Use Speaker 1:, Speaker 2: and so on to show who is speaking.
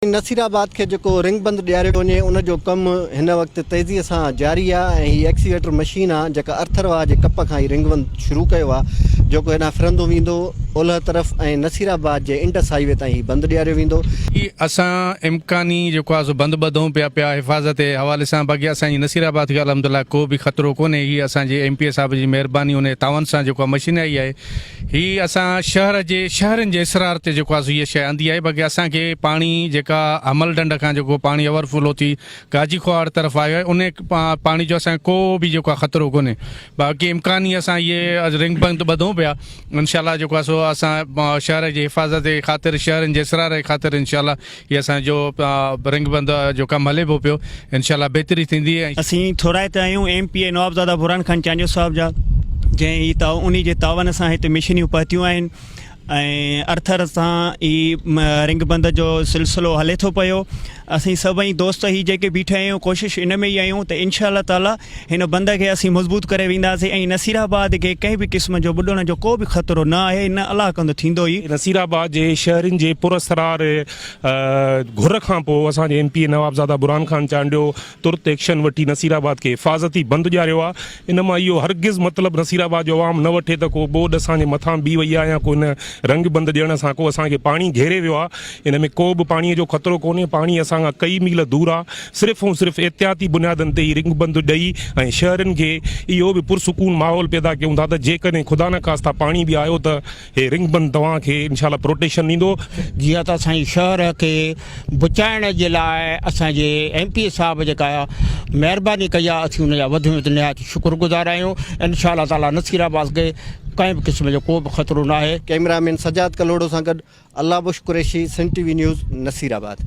Speaker 1: نصيرآباد کي جيڪو رنگ بند ڏياريو وڃي ان جو ڪم هن وقت تيزي سان جاري آ ۽ هي ايڪسيويٽر مشين آ جيڪا ارٿر واهه جي ڪپ کان هي رنگ بند شروع ڪيو آ جيڪو هيڏانهن ڦرندو ويندو اولهه طرف ۽ نصيرآباد جي انڊس هائي وي تائين هي بند ڏياريو ويندو.
Speaker 2: هي اسان امڪاني جيڪو آ سو بند ٻڌون پيا پيا حفاظت جي حوالي سان باقي اسان جي نصيرآباد کي الحمدلله ڪو به خطرو ڪونهي هي اسان جي ايم پي اي صاحب جي مهرباني ان جي تعاون سان جيڪو آ مشين آئي آهي هي اسان شهر جي شهرين جي اصرار تي جيڪو آهي سو هيء شيء آندي آهي باقي اسان کي پاڻي جيڪا حمل ڍنڍ کان جيڪو پاڻي اوور فلو ٿي گاجي کوهاڙ طرف آيو آهي انهي پاڻي جو اسان کي ڪو به جيڪو آهي خطرو ڪونهي باقي امڪاني اسان هي رنگ بند ٻڌون پيا انشاء الله جيڪو آهي سو اسان شهر جي حفاظت جي خاطر شهرين جي اصرار جي خاطر انشاء الله هي اسان جو رنگ بند جو ڪم هلي پيو پيو انشاء الله بهتري ٿيندي ۽.
Speaker 3: اسين ٿورائتا آهيون ايم پي اي نوابزاده برهان خان چانڊيو صاحب جا جنهن هي انهي جي تعاون سان هتي مشينيون پهتيون آهن ۽ ارٿر سان هي رنگ بند جو سلسلو هلي ٿو پيو اسين سڀئي دوست هي جيڪي بيٺا آهيون ڪوشش ان ۾ ئي آهيون ته انشاء الله تعالي هن بند کي اسين مضبوط ڪري وينداسين ۽ نصير آباد کي ڪنهن به قسم جو ٻڏڻ جو ڪو به خطرو نه آهي نه الله ڪندو ٿيندو ئي.
Speaker 4: نصير آباد جي شهرين جي پراسرار گهر کان پوء اسان جي ايم پي اي نوابزاده برهان خان چانڊيو ترت ايڪشن وٺي نصير آباد کي حفاظتي بند ڏياريو آهي ان مان اهو هرگز مطلب نصير آباد جو عوام نه وٺي ته ڪو ٻوڏ اسان جي مٿان بيهي وئي آهي يا ڪو هن رنگ بند ڏيڻ سان ڪو اسان کي پاڻي گهيري ويو آهي ان ۾ ڪو به پاڻي جو خطرو ڪونهي، پاڻي اسان کان ڪئي ميل دور آ، صرف ۽ صرف احتياطي بنيادن تي هي رنگ بند ڏئي ۽ شهرين کي اهو به پرسڪون ماحول پيدا ڪيون ٿا ته جيڪڏهن خدا نخواسته پاڻي به آيو ته هي رنگ بند توهان کي انشاء الله پروٽيڪشن ڏيندو.
Speaker 5: جيئن ته اسان جي شهر کي بچائڻ جي لاء اسان جي ايم پي اي صاحب جيڪا مهرباني ڪئي آ اسين ان جا وڌ ۾ وڌ نهايت شڪر گذار آهيون انشاء الله تعالي نصير آباد کي ڪنهن به قسم جو ڪو به خطرو ناهي.
Speaker 1: ڪئميرا مين سجاد ڪلهوڙو سان گڏ Allah Bakhsh Qureshi, Sindh T V news, Nasirabad.